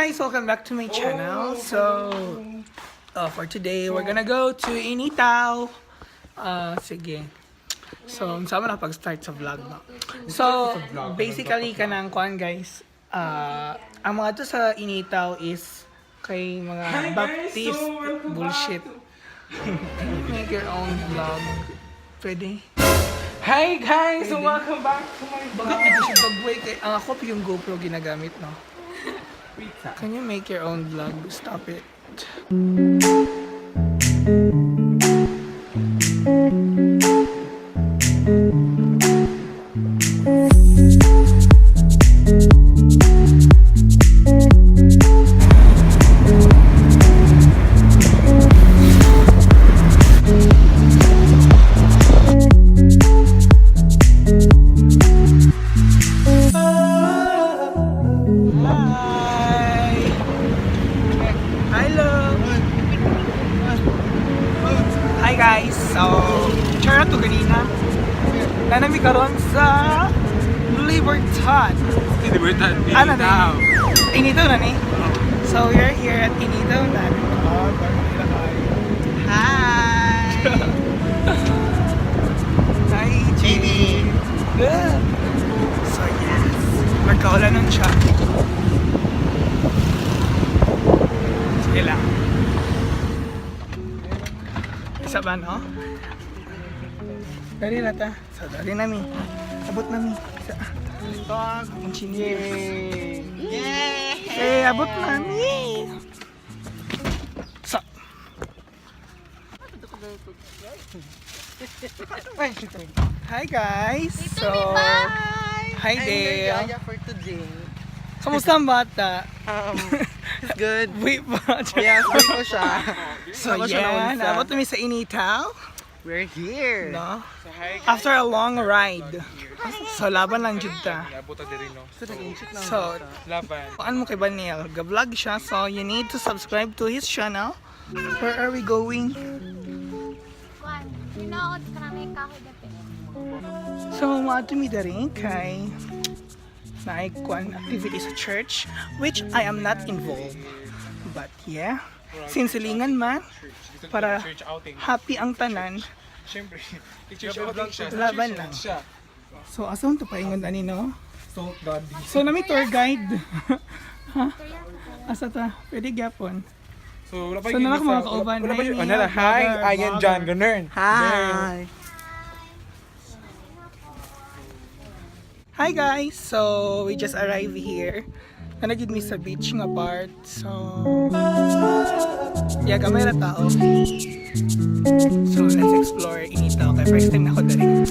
guys, welcome back to my channel. So, for today, we're gonna go to Initao. Sige. So, sama na pag-start sa vlog, no? So, basically, kanang kuan guys, ang mga to sa Initao is kay mga Baptist bullshit. Make your own vlog. Pwede? Hi guys! So welcome back to my Baka vlog! pwede siya bagway kay ang ako yung GoPro ginagamit, no? Can you make your own vlog? Stop it. Hi guys, so charot to ganina. Nanami karon sa Libertad. Libertad, Ano Initao. na? Initao na ni. So we're here at Initao na. Hi. Hi, Jenny. Good. So yes, magkaulan nun siya. Sige lang. Isa ba, no? Dari na ta. So, dari nami. Abot nami. Isa. Ang chinyes. Yay! Abot nami. So. Hi guys. So, hi there. I'm for today. Kamusta ang bata? It's good. Wait pa. Yes, wait ko siya. So Ako siya yeah, naunsa. naabot kami sa Initao. We're here. No? After a long ride. So laban lang jud ta. So, Laban. ano mo kay Banel? Ga-vlog siya, so you need to subscribe to his channel. Where are we going? Kuan, hinaot ka na may kahoy dati. So, maato mi daring kay naikuan activity sa church, which I am not involved. But yeah, sinsilingan man, para Church outing. happy ang tanan. Siyempre, church outing siya. Laban lang. Siya. So, asan to paingon ani no? So, daddy. So, nami tour guide. Ha? Asa ta? Pwede gyapon. So, wala pa So, yung nanak sa- mga kauban. wala pa Hi, yung- Mia, ano na, hi, vlogger, I am John vlogger. Ganern. Hi. Hi guys! So, we just arrived here. Nanagid mi sa beach nga part. So, yeah, gamay na tao. So, let's explore Initao. Kaya first time na ako dali.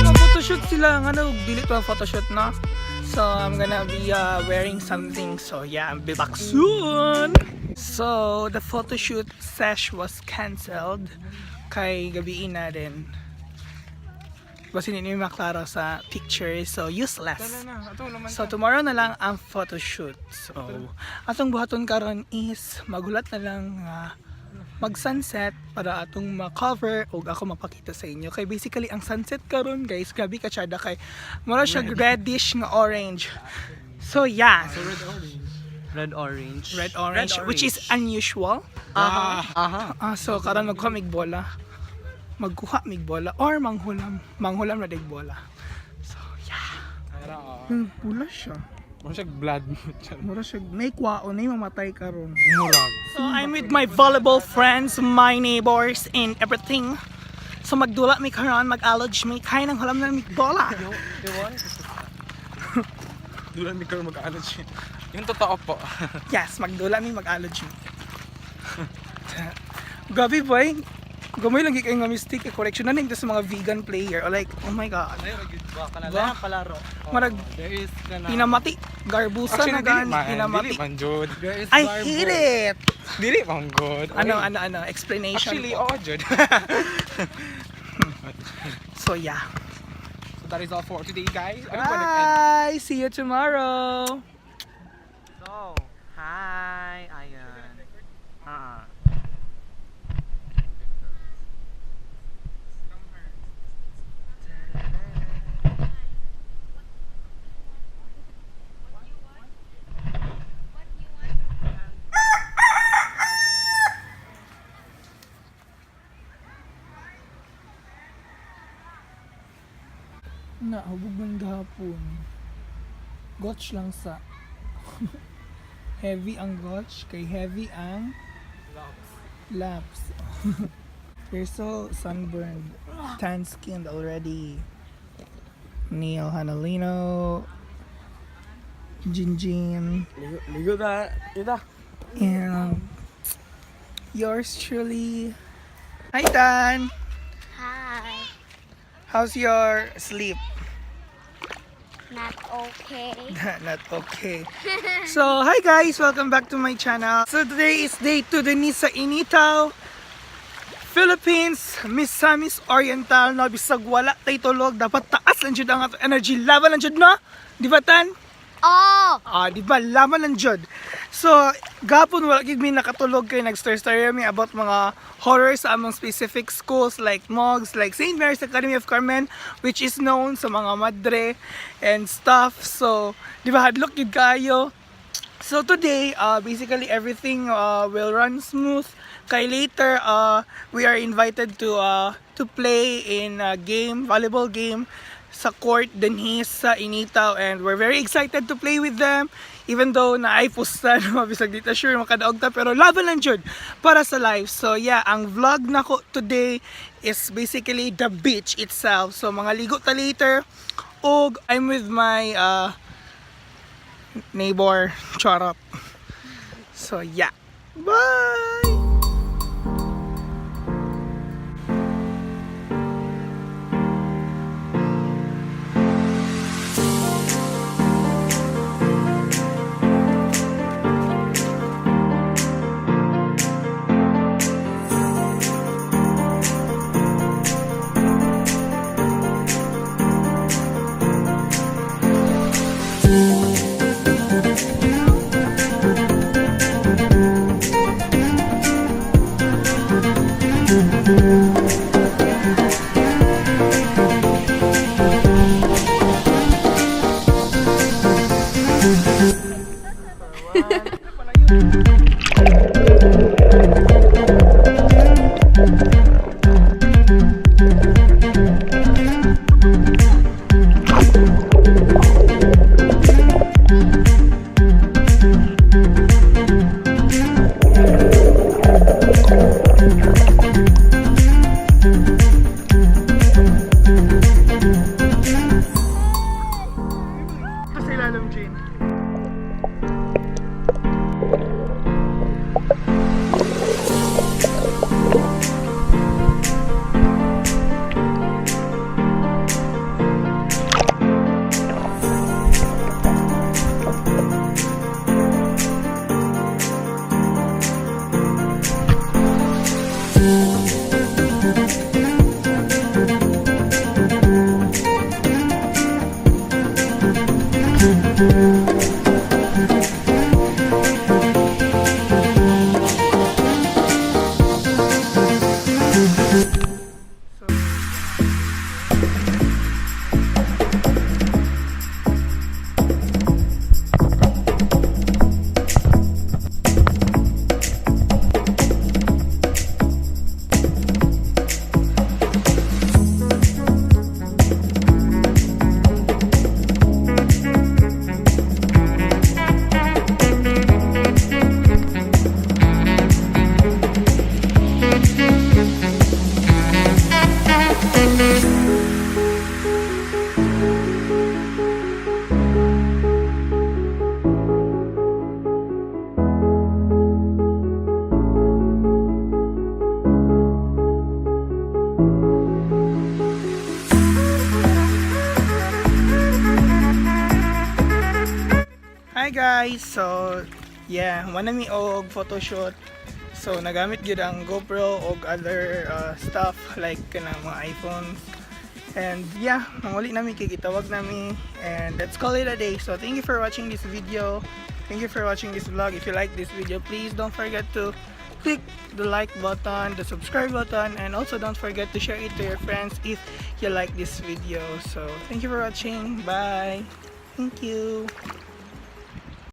Mga photoshoot sila. Ano, dili to ang photoshoot na. So, I'm gonna be wearing something. So, yeah, I'll be back soon. So, the photo shoot sesh was cancelled. Kay gabiin na rin. Kasi hindi maklaro sa picture. So, useless. So, tomorrow na lang ang photo shoot. So, atong buhaton karon is magulat na lang mag-sunset para atong ma-cover o ako mapakita sa inyo. Kay basically ang sunset karon guys, grabe ka tsada kay mura siya reddish nga orange. So yeah, Red orange. red orange, which is unusual. So karon magkuha mig bola. Magkuha mig bola or manghulam na dig bola. So yeah. Pula siya. Mura siya blood. Mura siya may kwaon na mamatay karon. Murag. So I'm with my volleyball friends, my neighbors, and everything. So magdula mi karon, mag-allege mi, kaya nang hulam na mi bola. Dulan ni Carl mag-aalat siya. Yung totoo po. Yes, magdula mi, mag-allege mi. Gabi boy, gamay lang kayo nga mistake, correction na nito sa mga vegan player. Or like, oh my god. Kanala palaro. Marag There is pinamati, garbusa na gan, Dili pinamati. man, Jod. There is I barbo. hate it. Dili man, good. Ano, explanation. Actually, po. oo, Jod. So yeah. So, that is all for today, guys. Ano ba nag-end? Bye! See you tomorrow! So, hi. Ayan. Na, hubog man gahapon. Gotch lang sa. Heavy ang gotch, kay heavy ang laps. You're so sunburned, tan-skinned already. Neil Hanalino, Jinjin, Ligo na. Ita. and yours truly. Hi Tan! Hi. How's your sleep? Not okay. Not okay. So, hi guys! Welcome back to my channel. So, today is day 2 din sa Initao, Philippines, Misamis, Oriental. No, bisag wala tay tulog, dapat taas lang jud ang ato energy level lang jud, no? Di ba, Tan? Oh! Di ba? Laman lang jud. So, gapon wala gid mi nakatulog kay nag-story mi about mga horror sa among specific schools like MOGS, like St. Mary's Academy of Carmen, which is known sa mga madre and stuff. So, di ba hadlok gid kayo. So today, basically everything will run smooth. Kay later, we are invited to play in a game, volleyball game sa court dinhi sa Initao, and we're very excited to play with them. Even though na ay pusta, no, bisag dito sure makadaog ta, pero laban lang jud para sa life. So yeah, ang vlog nako today is basically the beach itself. So mga ligo ta later, og I'm with my neighbor, charot. So yeah, bye! Sa ilalim, Jane. Hi guys! So, yeah, manami og photoshoot. So, nagamit gyud ang GoPro og other stuff like kanang mga iPhones. And yeah, manguli nami kay gitawag nami, and let's call it a day. So, thank you for watching this video. Thank you for watching this vlog. If you like this video, please don't forget to click the like button, the subscribe button, and also don't forget to share it to your friends if you like this video. So, thank you for watching. Bye! Thank you!